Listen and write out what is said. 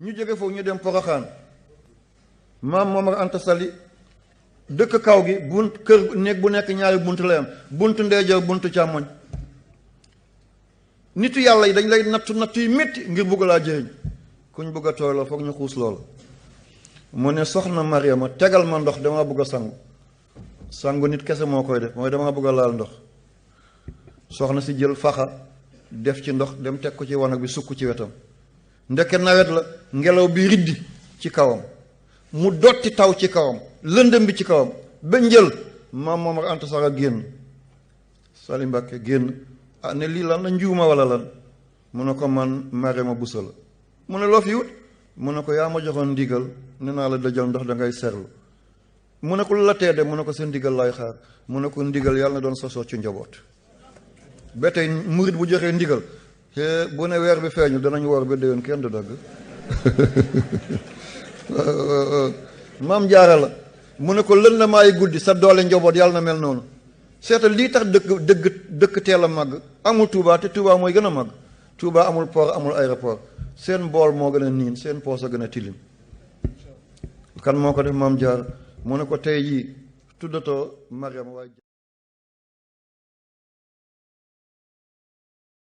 ñu jóge foofu ñu dem Poroxaan maam Momar Anta Sali dëkk kaw gi bunt kër néeg bu nekk ñaari bunt lay am buntu ndeyjoor buntu càmmoñ nitu yàlla yi dañ lay nattu yi métti ngir bugg laa jëriñ kuñ bugg a tooy la foog ñu xuus loola mu ne soxna Mariama tegal ma ndox dama bugg a sangu nit kese moo koy def mooy dama bugg a laal ndox soxna si jël faxa def ci ndox dem teg ko ci wanag bi sukk ci wetam ndeke nawet la ngelaw bi riddi ci kawam mu dotti taw ci kawam lëndëm bi ci kawam ba njël maam Momar Anta Sali génn Sali Mbàkke génn ne lii lan la njuuma wala lan mu ne ko man Mariama Buso la mu ne loo fi wut mu ne ko yaa ma joxoon ndigal ne naa la dajal ndox da ngay serlu mu ne ko lu la tee de mu ne ko sa ndigal lay xaar mu ne ko ndigal yàlla na doon sosoo ci njaboot ba tey murit bu joxee ndigal bu ne weer bi feeñu danañ woor ba déwén kenn du dagg maam jaara la mu ne ko lëndamaayi guddi sa doole njaboot yàlla na mel noonu seetal lii tax dëkk teel a màgg amul Touba te Touba mooy gën a màgg Touba amul port amul aéroport seen mbool moo gën a niin seen poos a gën a tilim kan moo ko def maam jaara mu ne ko tey jii tuddatoo Mariama waaye